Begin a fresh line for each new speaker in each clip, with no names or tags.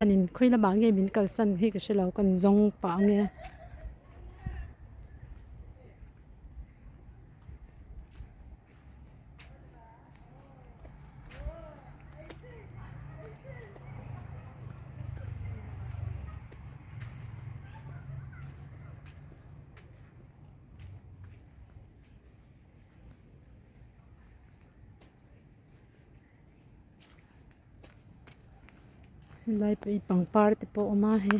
Hianin khawi lamah nge min kalsan hi ka hre lo kan zawng pah ang e. Helai pawh hi pangpar te pawh a awm a hei.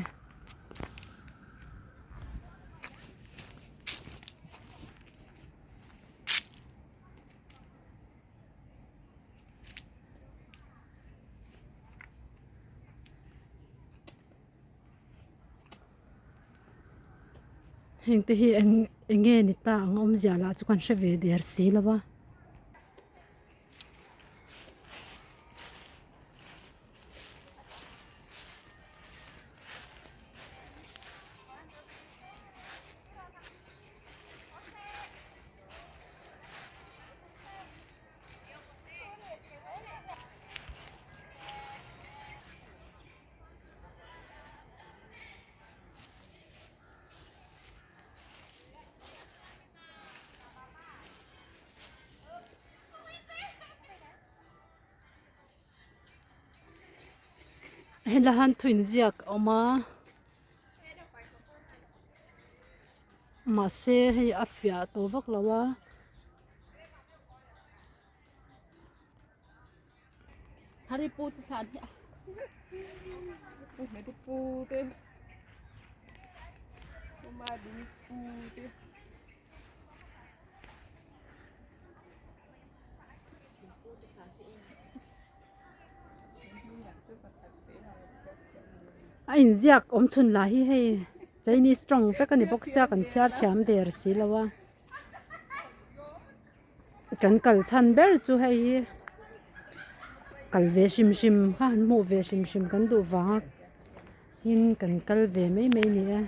Heng te hi eng eng nge ni ta ang awmzia lah chu kan hre ve der si lo va. Helai hian thu inziak a awm a mahse hei a fiah tawh vak lo a. A inziak awm chhun lah hi hei Chinese tawng vek a ni bawk sia kan chhiar thiam der si lo a kan kal chhan ber chu hei hi kal ve hrim hrim kha han hmuh ve hrim hrim kan duh vang a in kan kal ve mai mai a ni e.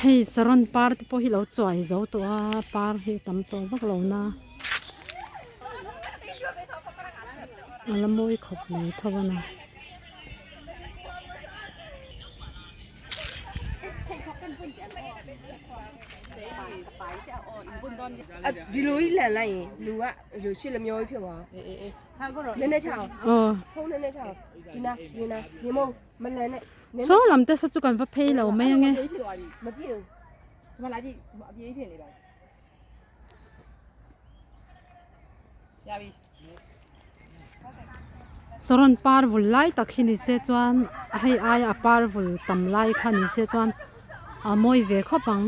Hei saron par te pawh hi lo chuai zo tawh a par hi a tam tawh vak lo na a la mawi khawp mai tho a ni. Saw lam te saw chu kan va phei lo mai ange. Saron par vul lai tak hi ni se chuan hei aia a par vul tam lai kha ni se chuan a mawi ve khawp ang.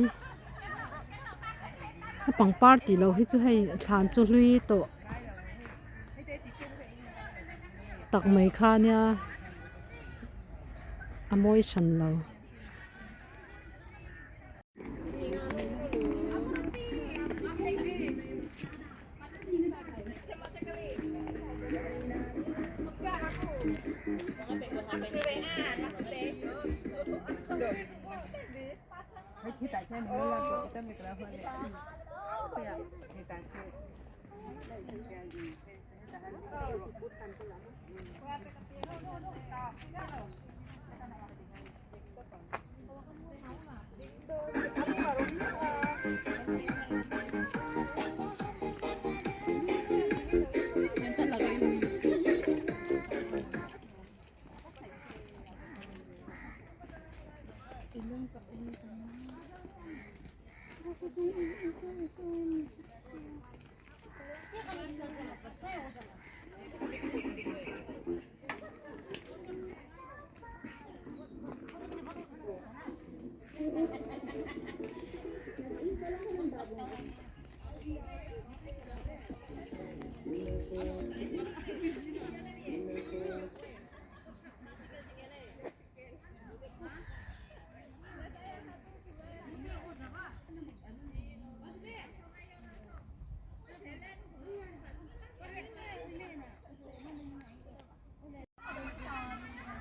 A pangpar tih loh hi chu hei thlan chu hlui tawh tak mai kha nia a mawi hran lo.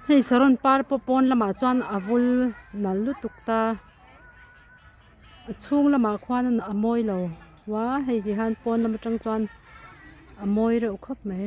Hei saron par pawh pawn lamah chuan a vul nalh lutuk ta a chhung lamah khuan a mawi lo a hei ti hian pawn lam atang chuan a mawi reuh khawp mai.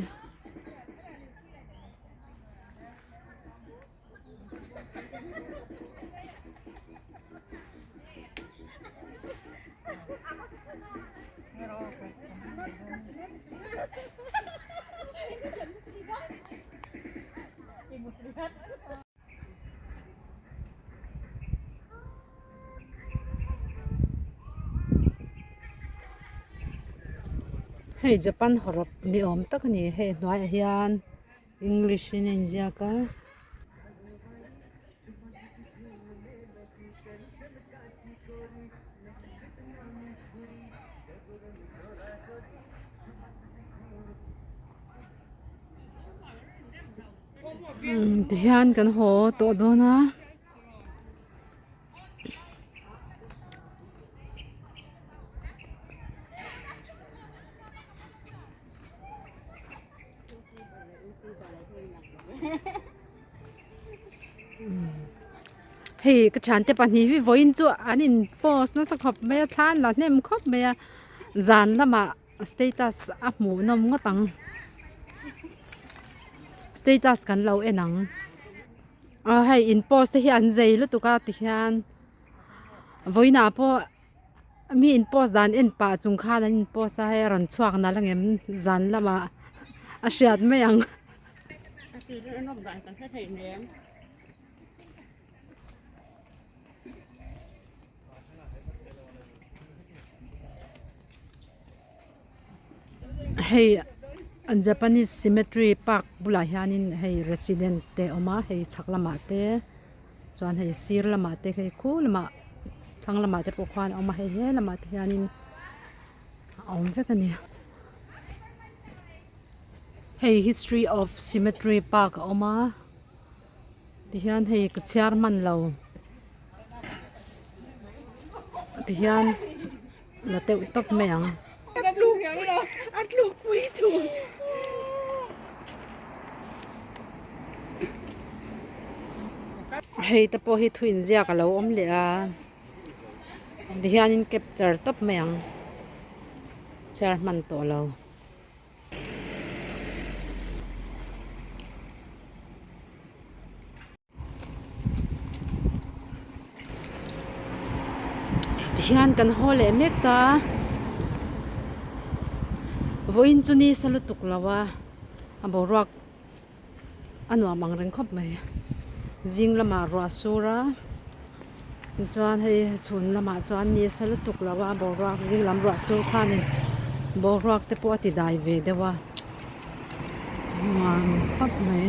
Hei Japan hawrawp ni awm tak a ni hei hnuaiah hian English in a inziak a. Tihian kan haw tawh dawn a. Hei ka thiante pahnih hi vawiin chu an in post nasa khawp mai a thla an la hnem khawp mai a zan lamah status a hmuh nawm ngawt ang status kan lo en ang aw hei in post te hi an zei lutuk a tikhian vawiinah pawh. Mi in post dan en pah chung khan an in post a hei a rawn chhuak nalh angem zan lamah a hriat mai ang. Hei Japanese cemetery park bulah hianin hei resident te a awm a hei chhak lamah te. Chuan hei sir lamah te hei khu lamah thlang lamah te pawh khuan a awm a hei he lamah te hianin a awm vek a ni. Hei history of cemetery park a awm a tihian hei ka chhiar hman lo tihian la teuh tawp mai ang. Hei te pawh hi thu inziak a lo awm leh a tihianin capture tawp mai ang chhiar hman tawh lo. Tihian kan haw leh mek ta vawiin chu ni sa lutuk lo a a boruak a nuam ang reng khawp mai zing lamah ruah a sur a tichuan hei chhun lamah chuan ni sa lutuk lo a boruak zing lam ruah sur khanin boruak te pawh a ti dai ve deuh a nuam khawp mai.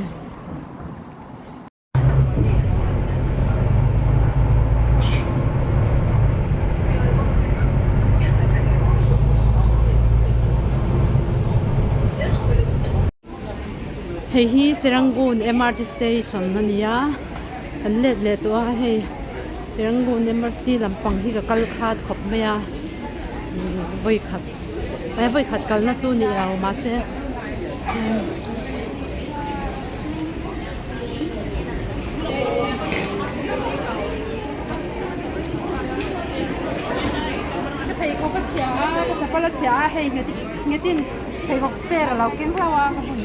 Hei hi Serangoon M_R_T station a ni a kan let leh tawh a hei Serangoon M_R_T lampang hi ka kal khat khawp mai a vawikhat vawikhat kalna chu ni lo mahse. Ka pheikhawk a chhia a ka chapal a chhia a hei nghetin pheikhawk spare a lo keng hlauh a ka hun.